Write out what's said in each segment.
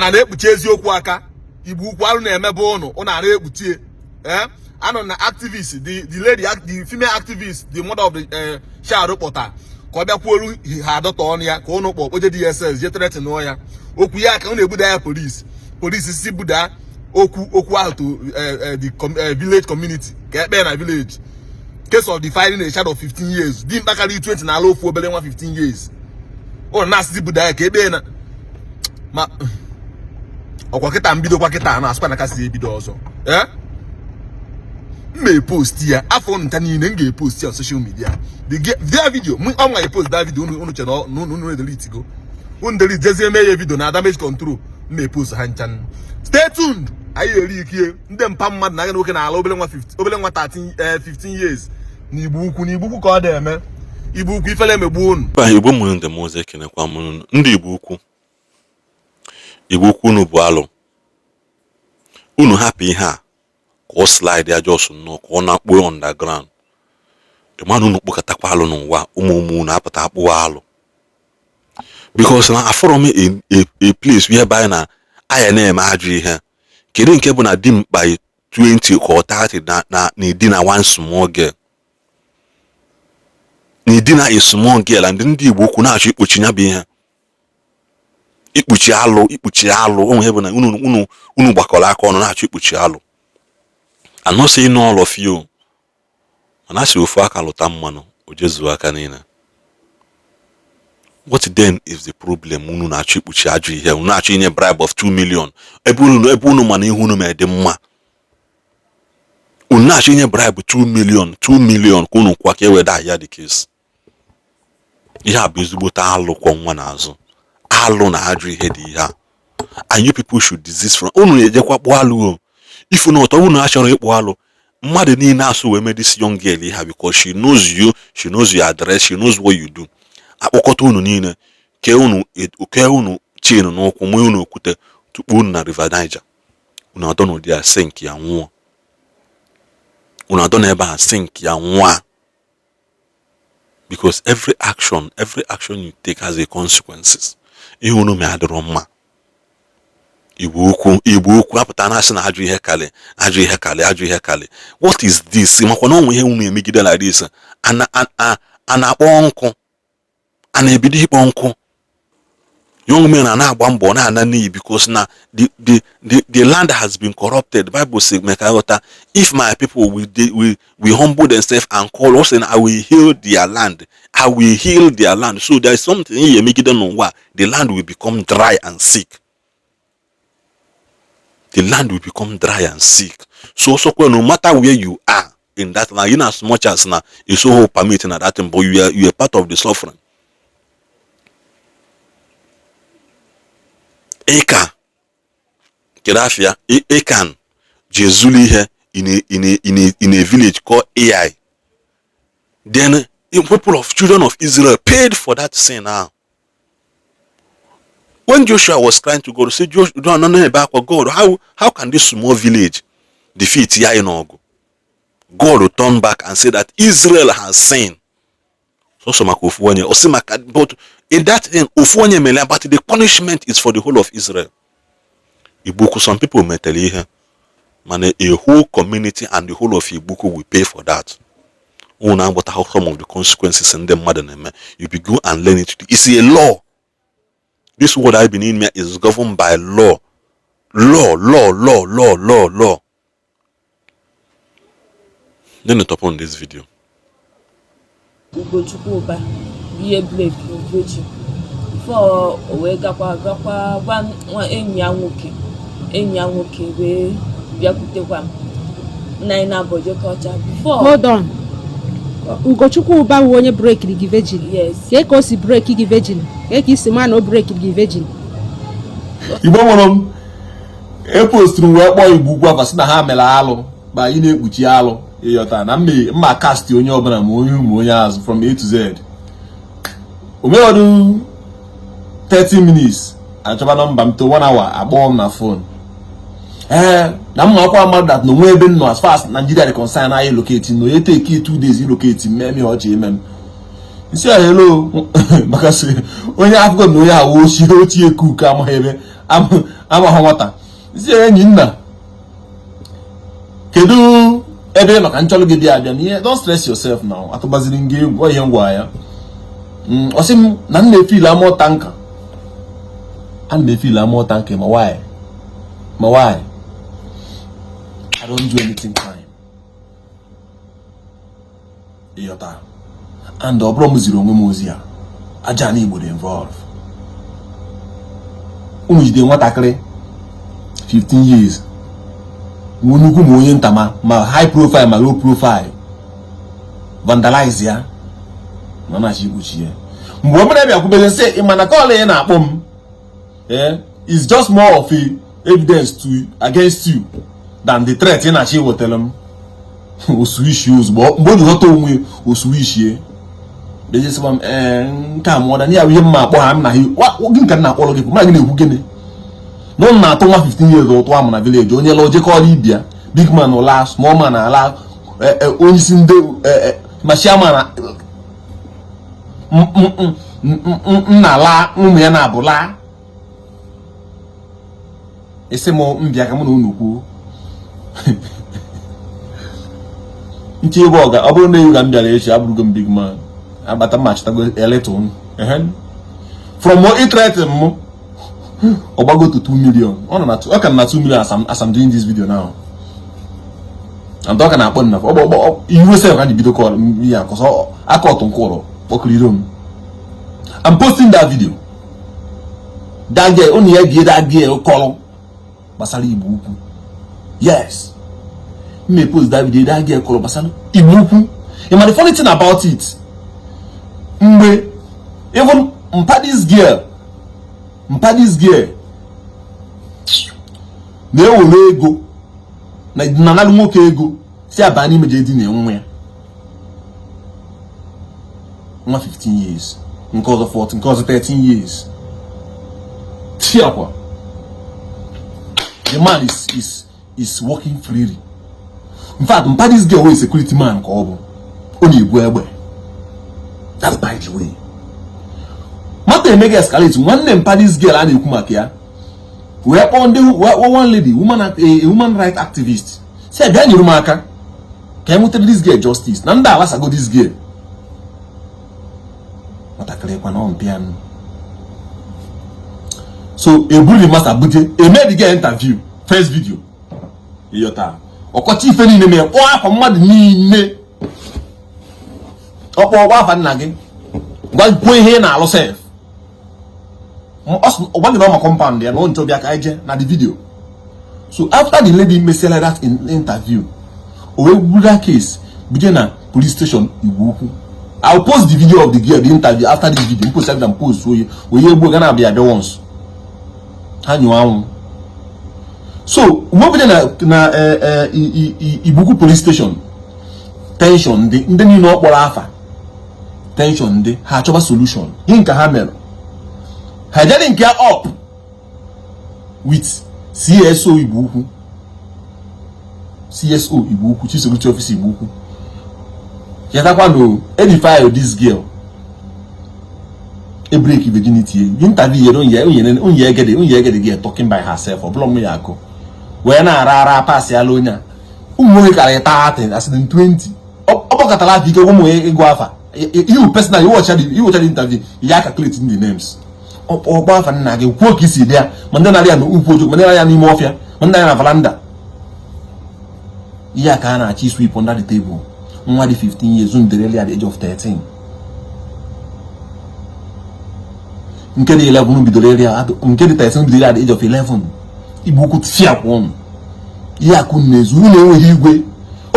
Ụna na-ekpuchi eziokwu aka. Igbo Ukwu, arụ na-emebe ụnụ, ụnụ a na-ekpuchie. Ee, anọ na activist, the lady, the female activist, the mother of the child kpọta ka ọ bịakwuoru ha adọta ọnụ ya ka ụnụ kpọ kpoje DSS je threaten ya okwu ya ka ụnụ ebuda ya police. Police si buda okwu ahụ to the village community ka ekpe na village, case of defiling a child of 15 years. Di mkpakarị 20 na ala ofu obere nwa 15 years, ụnụ na-asịzi buda ya ka ekpe na ma ọkwa kịta mbidokwa kịta na asịkwa na kasị ebido ọzọ. Ee, m ma-epost ya afọ nta niile, m ga-epost ya on social media, the their video. Ọ nwa epost that video unu chere na unu delete go, unu delete jezie mee ya video na damage control. M ma-epost ha ncha. Stay tuned, anyị eri ikie ndị mpa mmadụ na aga nwoke na ala obere nwa 50, obere nwa 13, 15 years na Igbo Ukwu, na Igbo Ukwu ka ọ na-eme. Igbo Ukwu, ifele emegbu unu. Mba, Igbo mụrụ ndị m ọzọ, ekenekwa m unu. Ndị Igbo Ukwu, Igbo Ukwu, unu bụ alụ. Unu hapụ ihe a ka ọ slide ya just nnọọ ka ọ na-akpụ underground. Ịma na unu kpọkọtakwa alụ n'ụwa, ụmụ ụmụ unu apụta akpụwa alụ, because na afọrọ m a place whereby na aya na-eme ajọ ihe. Kedu nke bụ na dimkpa 20 ka ọ 30 na edina one small girl, na edina a small girl, and ndị Igbo Ukwu na-achọ ikpuchi ya bụ ihe, ikpuchi alụ, ikpuchi alụ. Onwe ihe bụ na unu gbakọrọ aka ọnụ na-achọ ikpuchi alụ. I'm not saying all of you, mana asị ofu aka lụta mmanụ, o jezuo aka niile. What then is the problem? Unu na-achọ ikpuchi ajọ ihe, unu na-achọ inye bribe of 2 million, ebe unu mana ihe unu mere dị mma. Unu na-achọ inye bribe 2 million, 2 million, ka unu kwa ka e weda ya the case. Ihe a bụ ezigbote alụ kwọ nwa n'azụ, alụ na ajọ ihe dị ihe a, and you people should desist from. Unu na-ejekwa kpụọ alụ o. If not, ọ bụrụ na a chọrọ ịkpụ alụ, mmadụ niile asụ wee mee this young girl ihe a, because she knows you, she knows your address, she knows what you do. Akpọkọta unu niile, kee unu chain n'ụkwụ, mụọ unu okwute, tukpuo unu na River Niger. Unu adọ n'ụdị a sink ya nwụọ. Unu adọ n'ebe a sink ya nwụọ, because every action you take has a consequences. Ihe unu mee adịrọ mma. Igbo Ukwu, Igbo Ukwu, apụta na asị na ajọ ihe kalị, ajọ ihe kalị, ajọ ihe kalị. What is this? Makwa na onwe ihe unu emegide like this, a na-akpọ nkụ, a na-ebido ịkpọ nkụ. Young men a na-agba mbọ na-ana n'iyi because na the land has been corrupted. Bible say make I ghọta, if my people will humble themselves and call us, and I will heal their land, I will heal their land. So there is something ihe emegide n'ụwa, the land will become dry and sick, the land will become dry and sick. So also, no matter where you are in that land, in as much as na you so permit na that thing, but you are part of the suffering. Ịka kedu afịa Ịkan ji ezulu ihe in a village called Ai? Then the people of children of Israel paid for that sin. Now when Joshua was crying to God, say Joshua no no no akwa, "God, how can this small village defeat ya in ọgụ?" God will turn back and say that Israel has sinned. Sọsọ maka ofu onye o si maka, but in that thing, ofu onye mere, but the punishment is for the whole of Israel. Igbo Ukwu, some people metere ihe, mana a whole community and the whole of Igbo Ukwu will pay for that. Unu agbata some of the consequences ndị mmadụ na-eme. You be go and learn it. It's a law. This world I've been in is governed by law, law, law, law, law, law, law. Then top on this video. Ugochukwu Ụba bụ ihe break virgin before o wee gakwa gwa nwa enyi ya nwoke wee bịakwutekwa m nna anyị na-abọ jekọcha before. Hold on. Ugochukwu Ụba wụ onye breakiri gị virgin? Yes. Kee ka o si break gị virgin? Kee ka isi ma na o breakiri gị virgin? Igbo mụrụ m, eposturu m wee kpọọ Igbo Ukwu afa, sị na ha mere alụ ma anyị na-ekpuchi alụ. Ịghọta na mma cast onye ọbụla, ma onye ma onye azụ, from A to Z. Omeọdụ 30 minutes achọba nọmba m to 1 hour, akpọọ m na phone. Ee, na mma akwa mmadụ that na onwe ebe m nọ, as far as Nigeria dị concern, anyị locate na onye take 2 days locate mee m ihe ọchị eme m nsị a, hello, maka sị onye afụgo na onye ahụ ochie ochie kuku amaghị ebe. Amaghị nwata si enyi nna, kedu ebe ị nọ ka nchọrọ gị bịa abịa na ihe? Don't stress yourself now. Atụgbaziri gị egwu ihe ngwa ya. Ọ sị m na m na-efeel amụọ tanka, ana m efeel amụọ tanka. Ma why? Ma why? I don't do anything crime, ịghọta? And ọ bụrụ m ziri onwe m ozi a, aja na Igbo dị involve. Unu jide nwatakịrị 15 years, ma onye ukwu ma onye nta, ma high profile ma low profile, vandalize ya ma na-achọ ikpuchi ya. Mgbe ọ bụla bịa kwubere sị ị ma na call ị na-akpọ m, eh, is just more of a evidence to against you than the threat ị na-achọ iwetara m. Osu isi ozugbo mgbe o ji ghọta onwe osu ichie bejesịkwa m. Ee, nke a mụọda ya ihe mma akpọ ha m na ha gị nke m na-akpọrọ gị mụ na gị na-ekwu gịnị na ụnụ na-atụ nwa 15 years ụtụ amụ na village. Onye lụọ jekọrọ ibia, big man ụla, small man ala, onye isi ndị ma chairman nna laa, ụmụ ya na-abụ laa. Isi m mbịa ka mụ na unu kwuo nche ebe ọga. Ọ bụrụ na ewu ka m bịara echi, abụrụgo m big man, agbata m achịtago eleta unu from threat m. Ọ gbago to 2 million. Ọ nọ na ọ ka na 2 million as I'm doing this video now, and ọ ka na-akpọ nna ọ iwe sef ka ji bido call ya kọsọ aka ọtụ nke ụlọ kpọkiriro m. I'm posting that video, that girl unu ya bie, that girl kọrọ gbasara Igbo Ukwu. Yes, m may post that video, that girl kọrọ gbasara Igbo Ukwu. Ma the funny thing about it, mgbe even mpa this girl, mpa this girl na-ewere ego na nanalụ nwoke ego si aba n'ime je edina nwa ya, nwa 15 years, nke ọzọ 14, nke ọzọ 13 years. Tiakwa the man is working freely. In fact, mpa this girl wey security man ka ọ bụ, ọ na-ebu egbe. That's by the way. Matter emega escalate. Nwanne mpa this girl a na-ekwu maka ya wee kpọọ ndị wee kpọọ one lady, woman, a human right activist, si bịa nyere m aka ka e nwetara this girl justice na ndị alasago this girl. Nwatakịrị kwa na ọmpịa. So eburu the master bute, eme the girl interview, first video, ịyọta ọkọchị ife niile mee, kpọọ afa mmadụ niile, ọkpọ ọgba afa nna gị, gwa kwuo ihe ị na-alụ sef. Ọgwa gị na ọma compound ya na ọ nchọ bịa ka anyị jee na the video. So after the lady mesiala that interview, o wee buru that case buje na police station Igbo Ukwu. I'll post the video of the girl, the interview, after this video. M post m post oye oye egbuo ga na-abịa abịa once ha nyụọ anwụ. So mgbe buje na Igbo Ukwu police station, tension ndị niile ọ kpọrọ afa, tension ndị ha achọba solution. Ihe nke ha mere, ha ejere nke up with CSO Igbo Ukwu, CSO Igbo Ukwu, Chief Security Officer Igbo Ukwu. Chetakwa na edify this girl e break virginity. Interview yere onye egede, onye egede gị talking by herself. Ọ bụla m ya akụ wee na-ara ara pasị ala onye a. Ụmụ nwoke kara ịta atị asị 20 ọ kpọkọtara afọ ike ụmụ ịgụ afa. You personally, you watch the interview ya, calculate the names, ọkpọ afa nna gị, kwuo ka isi dị ya, ma ndị na-arịa n'ukwu ojoko, ma ndị na-arịa n'ime ọfịa, ma ndị na-arịa na veranda. Ihe a ka a na-achọ sweep under the table. Nwa dị 15 years ndereli at the age of 13, nke dị 11 bidoro area, nke dị 13 bidoro at the age of 11. Igbo Ukwu fiakwa ụnụ ihe akụ na-ezu unu enweghị igwe.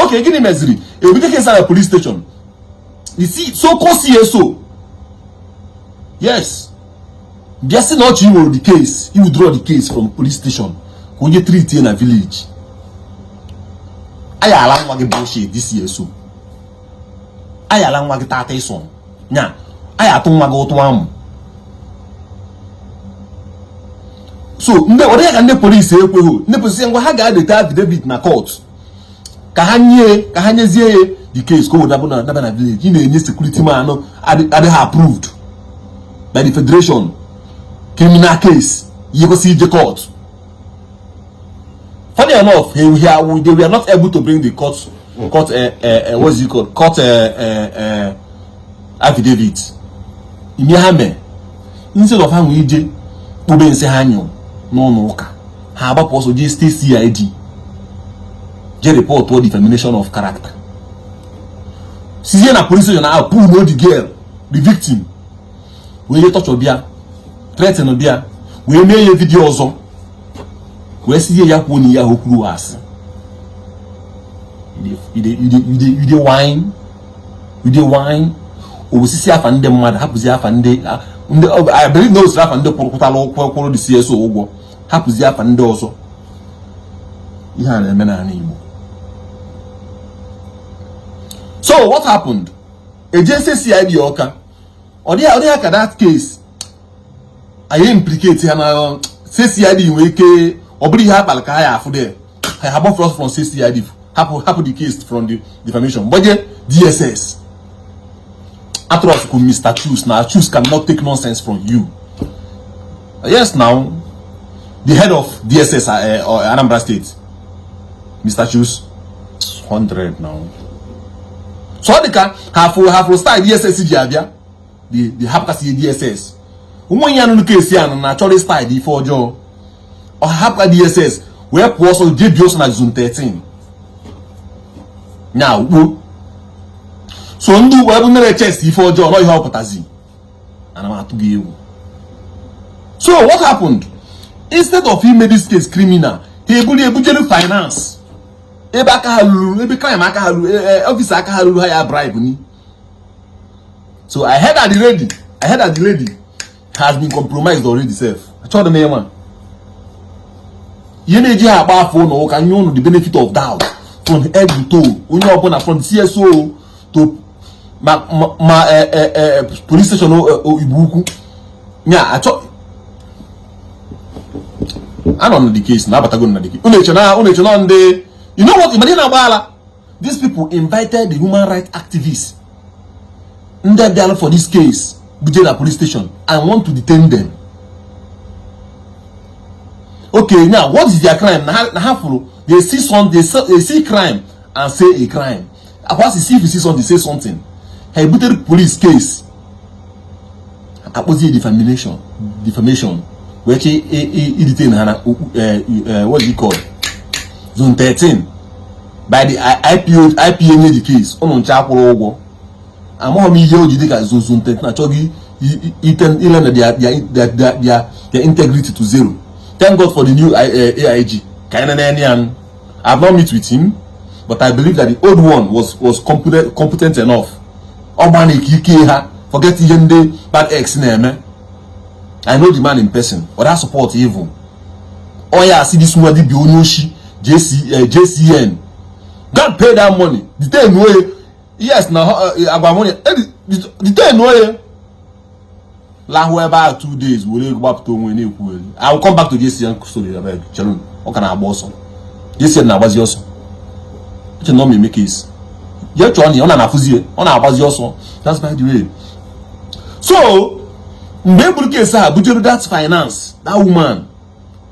Oke gịnị meziri ebute case na police station? You see, so called CSO, yes, bịa sị na ọ chọ iwere the case, i withdraw the case from police station ka onye treat na village. Ayala nwa gị bullshit. This CSO, ayala nwa gị tata ịsọ nya, aya atụ nwa gị ụtụ amụ. So ndị ọ dịghị ka ndị polisi ekweghị. Ndị polisi ngwa ha ga-adeta affidavit na court ka ha nye ka ha nyezie ya the case ka o wee na daba na village. Ị na-enye security man adịghị approved by the federation criminal case, ihe kwesịrị ije court. Funny enough, they were not able to bring the court, what's it called, court affidavit. Ime ha mee, instead of ha nwee ije kpube nsị ha nyụ n'ụlọ ụka, ha agbapụ ọsọ jee state CID jee report defamation of character, sizie na police station ahụ pull the girl, the victim, wee je torture bịa, threaten bịa, wee mee ya video ọzọ, wee sizie ya kwuo na ihe ahụ o kwuru asị. You dey whine, you dey whine. Osisi afa ndị mmadụ, hapụzi afa ndị. I believe na osiri afa ndị kwụrụkwụtara ụkwụ, kwụrụ the CSO ụgwọ, hapụzi afa ndị ọzọ. Ihe a na-eme n'ala Igbo. So what happened? Ejensi CID Ọka, ọ dịghị ka that case anyị implicate ha na CID nwere ike ọ bụrụ ihe akpara ka ha ya afụ there. Ha agbafuru from CID, hapụ the case from the defamation, gbaje DSS. Atrọs kwụ Mr. Chus na Chus cannot take nonsense from you. Yes, now the head of DSS, Anambra State, Mr. Chus 100 now. So ọ dị ka ha fụ style DSS ji abịa, the hapụkasị DSS onwe ya nụnụ kesi anụ na achọrọ style ife ọjọọ. Ọ hapụka DSS wee pụọ ọsọ jee bi ọsọ na Zone 13 nya ukpo. So ndị ugbo ebe ndị chest ife ọjọọ nọ, ihe ọ pụtazi, ana m atụ gị egwu. So what happened? Instead of ime this case criminal, ha eburu ebujere finance, ebe aka ha ruru, ebe crime aka ha ruru, office aka ha ruru, ha ya bribe ni. So I heard that the lady has been compromised already sef. Achọghị m ịma ihe na-eji ha akpa afọ ụlọ ụka nye ụnụ the benefit of doubt from head to toe. Onye ọbụla, from CSO to ma police station Igbo Ukwu nya achọ anọ na the case na-abatago na the case. Unu eche na ndị, you know what, ịmara ihe na-agba ala. These people invited the human rights activists ndị bịara for this case buje na police station and want to detain them. Okay, now what is their crime? Na ha fụrụ, they see some, they see crime and say a crime. Akwasi see, if you see something, say something. Ha ebutere police case, akpọzie defamation, wee chi i detain ha na what is it called, Zone 13 by the IPO IPA nye the case. Ụnụ nche akwụrụ ụgwọ. Amaghị m ihe o ji dị ka Zone 13 achọghị ile na their integrity to zero. Thank God for the new AIG ka anyị na-enye ya. I have not met with him, but I believe that the old one was competent enough. Ọ gba na ike ha forget ihe ndị bad ex na-eme. I know the man in person. Ọ da support evil. Ọ ya asị this nwa dibịa onye oshi JC, JCN, go and pay that money, detain oye. Yes, na agwa money detain oye lahụ ebe ahụ 2 days, were ego gbapụta onwe na-ekwugheri. I will come back to JCN story, abeg chelụ. Ọ ka na-agba ọsọ. JCN na-agbazi ọsọ. Eche na ọ ma eme case, jee chọọ na ya, ọ na-afụzi, ọ na-agbazi ọsọ. That's by the way. So mgbe e buru case a bujere that finance, that woman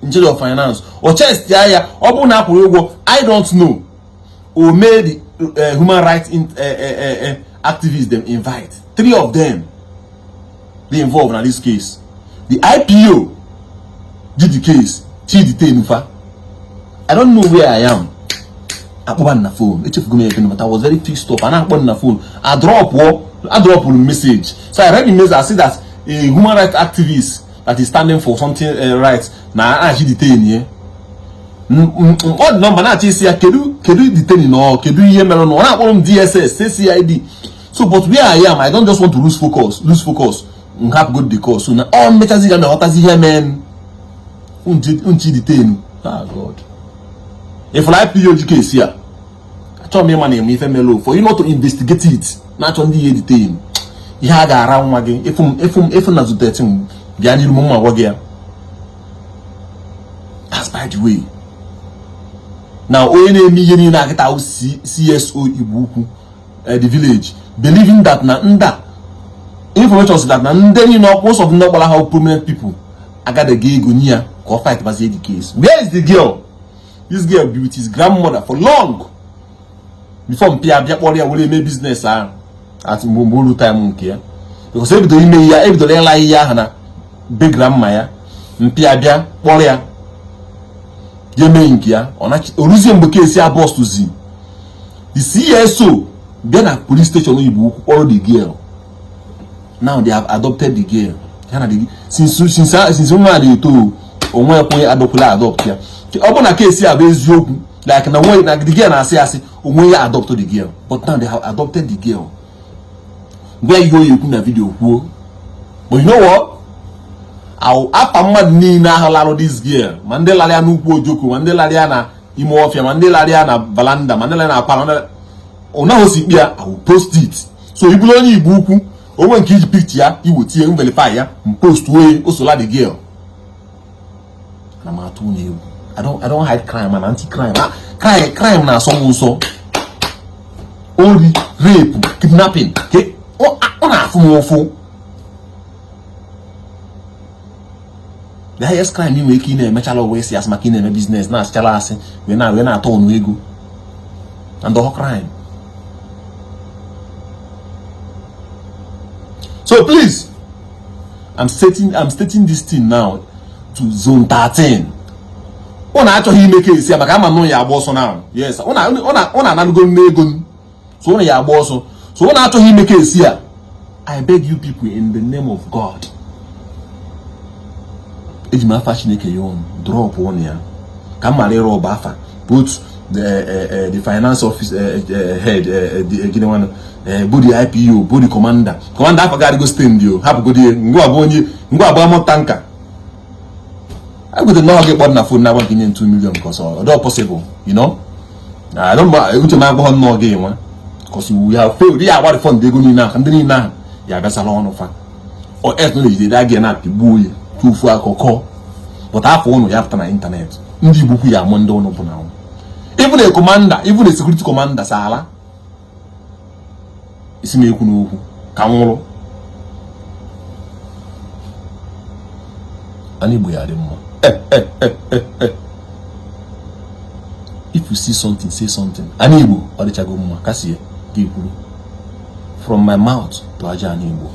in charge of finance, o chest ya, ọ bụrụ na akwụrụ ụgwọ, I don't know. O mee the human rights activists them invite three of them dey involved na this case. The IPO did the case chi detain fa. I don't know where I am. Akpọba na phone, echefugo m ebe, but I was very pissed off. A na-akpọ na phone, a drop a dropụrụ message. So I read the message, I see that a human rights activist that is standing for something right na achị detain ye. Ọ dị nọmba na-achọ isi ya, kedu detain na kedu ihe mere na ọ na-akpọrọ m DSS, CID. So, but where I am, I don't just want to lose focus. M hapụ go the call. So na ọ mmechazi ga na-aghọtazi ihe mee nchi detain. Ah, God, if IPO ji case ya, achọrọ m ịma na eme ife melo for you not to investigate it, na-achọ ndị ihe detain ihe a ga-ara nwa gị. Ịfụ na Zone 13, bịa n'iru m, mma gwa gị ya. That's by the way. Na onye na-eme ihe niile akịta ahụ CSO Igbo Ukwu, the village, believing that na nda information si that na ndị niile, most of ndị ọkpara ha prominent people, agadaghị ego nye ya ka ọ fight bazie the case. Where is the girl? This girl be with his grandmother for long before mpa ya bịa kpọrọ ya were eme business ahụ at mgbe o ru time nke ya, because ebidoro ime ya, ebidoro ịla ihe ahụ na be grandma ya. Mpa ya bịa kpọrọ ya jee mee nke ya. O ruzie mgbe case a burstzi, the CSO bịa na police station Igbo Ukwu kpọrọ the girl. Now they have adopted the girl. Ya na the since nwa na-eto, onwe ekwenye adọkwula adopt ya. Ọ bụ na case a bụ eziokwu, like na nwe na the girl na-asị asị, onwe ya adopt the girl, but now they have adopted the girl. Gwa ihe oyi ekwu na video kwuo. But you know what, afa mmadụ niile ahụ larụ this girl, ma ndị lara ya n'ukwu ojoko, ma ndị lara ya na ime ọfịa, ma ndị lara ya na veranda, ma ndị lara ya na parlour, ụnaghị osi ikpe ya, I will post it. So ị bụrụ onye Igbo Ukwu, onwe nke iji picture ya iwetie m verify ya, m post wee osola the girl. Ana m atụ unu egwu. I don't hide crime and anti-crime. Crime na-asọ m nsọ. Ori, rape, kidnapping, ọ na-afụ m ụfụ. The highest crime ị nwere ike ị na-emechala ụwa isi asị maka ị na-eme business na-asịchala asị wee na-atọ ọnụ ego and the crime. So please, I'm stating this thing now to zone 13. Ụnụ achọghị ime case ya maka ama nụ ya agba ọsọ now. Yes, ụnụ analụgo nne ego m, so ụnụ ya agba ọsọ. So ụnụ achọghị ime case ya. I beg you people in the name of God. Eji m afa Chineke ya ụnụ drop ụnụ ya ka m mara ịrụ ọba afa both the finance office head, the gịnị nwanne, bụ the IPO, bụ the commander. Commander afọ gadịgo stendi o hapụgodi ngwa abụ onye ngwa abụ amụ tanker agwete na ọ gị kpọrọ na phone na-agba nke nye 2 million because ọ dị possible, you know. I don't know, uche m agbọghọ nnọọ gị nwa because we have failed ya agba refund ego niile ahụ ndị niile ahụ ya abịasala ọnụ fa or else na ejide gị na-apịgbuo ya tufu akụkọ. But afọ ụnụ ya pụta na internet, ndị Igbo Ukwu ya amụ ndị ụnụ bụ na even a commander, even a security commander saala isi m ekwu n'okwu ka m nwụrụ. Ana Igbo ya dị mma. If you see something, say something. Ana Igbo ọ dịchago mma kasie gị kwuru from my mouth to aja ana Igbo.